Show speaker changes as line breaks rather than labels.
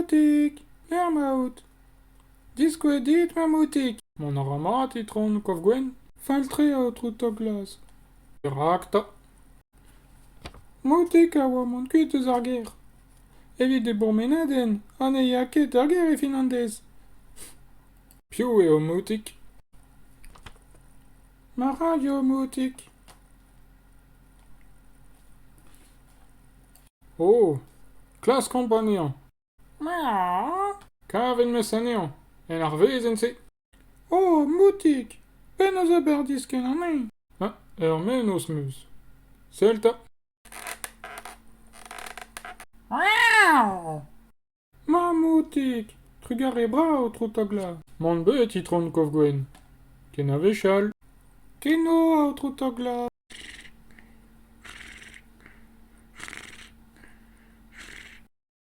Moutig, lec'h 'maout ? Diskouez dit ma moutig. Mont a ra mat, itron Kof-Gwenn ? Fall-tre, aotrou Tog-Glas. Perak 'ta ? Moutig a oa mont kuit eus ar gêr. Evit e bourmenadenn ha ne ya ket d'ar gêr e fin an deiz. Piv eo Moutig ? Ma raio Moutig. Oh ! Klaskomp anezhañ. Kavet 'm eus anezhañ, en ar wezenn-se. Oh, Moutig ! Penaos ober diskenn anezhañ ? Ah, ur mennozh 'm eus. Sell 'ta. Ma Moutig ! Trugarez brav, aotrou Toglas. Mann bet, itron Kovgwenn. Kenavechal. Keno, aotrou Toglas.